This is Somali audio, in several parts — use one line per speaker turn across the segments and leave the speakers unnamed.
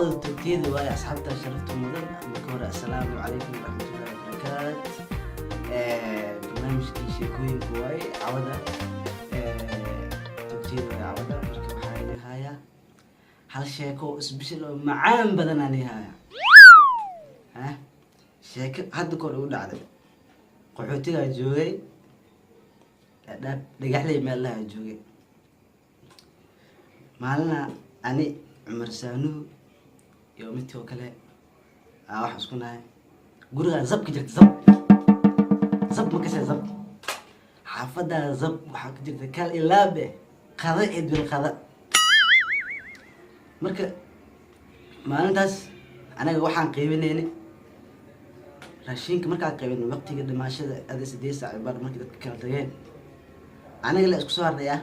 Cawada togteeda waaye, asxaabta sharafta mudan. Marka hore, assalaamu calaykum waraxmatullahi wabarakaat. Barnaamijkii sheekooyinka waaye cawada, togteeda waaye cawada. Marka waxaa idin hayaa hal sheeko special oo macaan badan aan idin hayaa. Ha sheeko hadda kor igu dhacday. Qaxootigaa joogay, Dhadhaab, Dhagaxley meel lahaa joogay. Maalina ani, Cumar Saanuhu iyo midkoo kale aa wax isku nahay. Gurigaa zab ka jirta, zab zab ma kasee, zab xaafadaa zab waxaa ka jirta kal ilaabe, qada cidbil qada. Marka maalintaas anaga waxaan qaybinaynay raashinka. Markaan qaybinay, waqtiga dhimaashada ada 8 saac bar, markii dadka kala tageen, aniga la isku soo hardhay ah,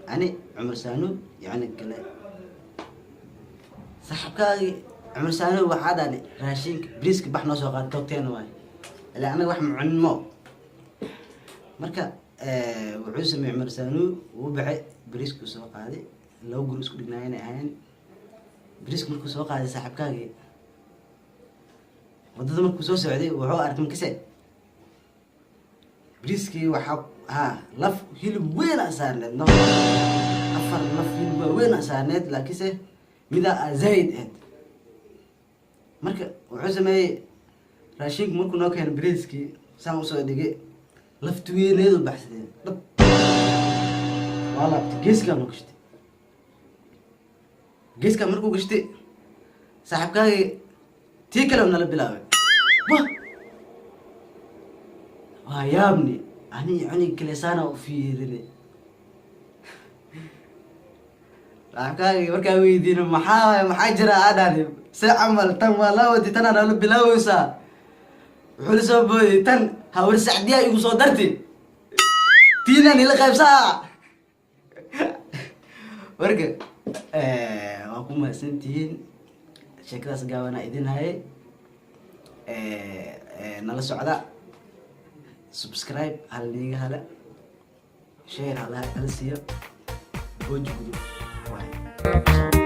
ani, Cumar Saanuub iyo anig kale. Saaxiibkaagii Cumar Saanuub waxaa dhahday, "Raashinka bariiska bax noo soo qaad, toogteena waay, ilaa anaga wax ma cunin." Marka wuxuu sameeyey Cumar Saanuub, wuu baxay, bariiskuu soo qaaday. Laba guri isku dhignaay inay ahayn. Bariiska markuu soo qaaday, saaxiibkaagii waddada markuu soo socday wuxuu arkay makase bariiskii waxaa ha laf hilib weyn a saarneed, no, afar laf hilib waa weyn a saarneed, laakiinse midaa a zaid ahayd. Marka wuxuu sameeyey, raashinka markuu noo keeno, bariiskii saan usoo dhigay, lafti weyneedu baxsadeen dhab, waa laabtay, geeskaa noo gashtay. Geeskaa markuu gashtay, saaxiibkaagii tii kale nala bilaabay. Wah, waa yaabni, ani cunig kale saana u fiirinay. Saaxiibkaagii markaa weydiina, "Maxaa waay? Maxaa jira?" Aa dhahday, "Se camal tan waa la wadi, tanaa nala bilaaweysaa." Wuxuu la soo booday, "Tan hawar sacdiyaa igu soo darti, tiinaan ila qaybsaa." Marka waa ku mahadsantihiin, sheekadaas gaabanaa idin hayay. Nala socda, subscribe hal niiga hala, share hala siiyo. Booji gudub waay.